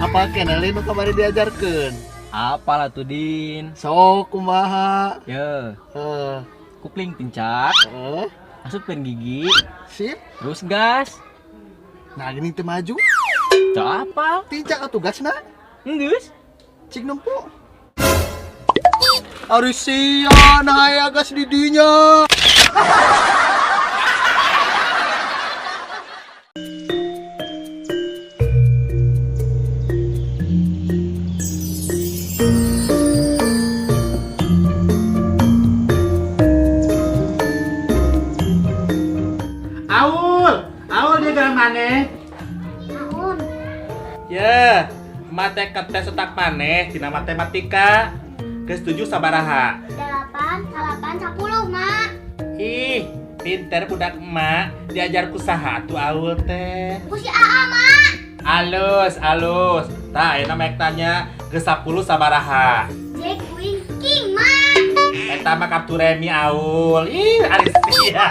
Apa keneh nu kamari diajarkeun? Apalah tuh, Din? Sok kumaha? Ye, Heeh. Kupling tincak, Heeh. asupkeun gigi, Sip. Terus gas. Nah, gini teu maju. Teu apal. Tincak atuh gasna. Enggeus. Cik nempo. Ari sia, nah aya gas di dinya. Aul, Aul dia gara maneh? Naon? Ya, mate tes otak maneh dina matematika. Geus 7 sabaraha? 8, 8, 10, Mak. Ih, pinter budak emak, diajar ku saha tuh Aul teh? Ku si Aa, Mak. Alus, alus. Tah, ayeuna mek tanya, geus 10 sabaraha? Jack Wing King, Mak. Eta mah kartu remi Aul. Ih, ari sia.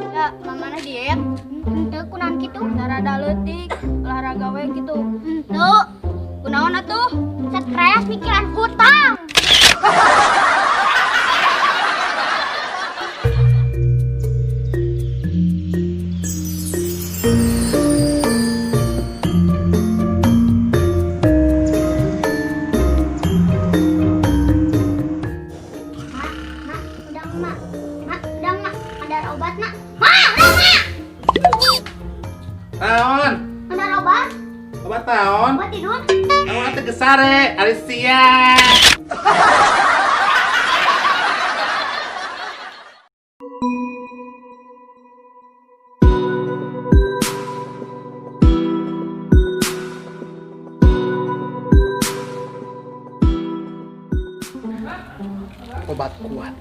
Ya, mamana diet. Henteu kunaon kitu? Rada leutik, olahraga we gitu. Henteu. Kunaon atuh? Stres mikiran hutang. Mak, mak, udang mak. Mak, udang mak. Ada obat mak. Mak, udang mak. Naon? Ada obat? Obat naon? Obat tidur? Naon teh gesare, ari sia. Obat kuat.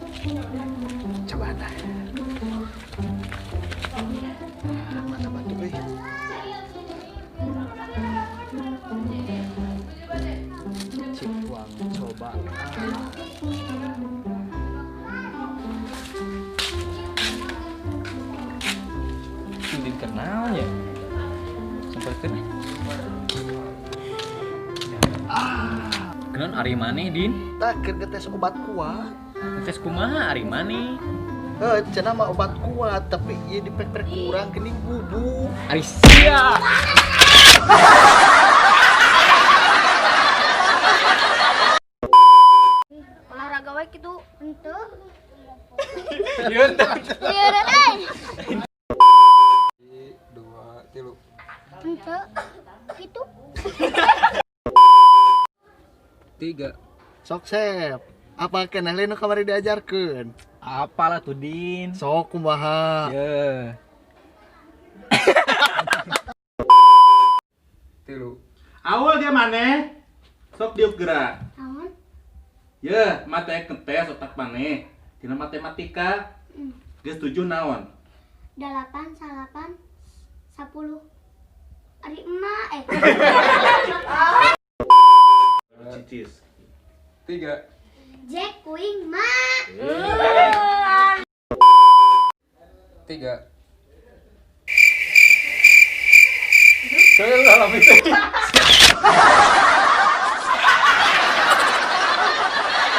Coba nah. Mana batu euy? Cik uang coba. Din kenal ya. Samperkeun. Ah. Kenaon ari maneh, Din? Tah keur ngetes obat kuat. Tes kumaha ari maneh? Heh, cenah mah obat kuat, tapi ieu dipek-pek kurang geuning bubuk. Ari sia. Olahraga we gitu. Henteu. Yeun teh. Lieureun euy. 2, 3. Henteu. Kitu. 3. Sok sep. Apa keneh nu kamari diajarkeun? Apalah tuh, Din? Sok kumaha? Ye. 3. Aul dia maneh? Sok diuk gerak. Naon? Ye, mate tes otak maneh dina matematika. Geus 7 naon? 8, 8, 10. Ari emak eh. Cicis. 3. Jack Wing mak. 3. Keula itu. Mak.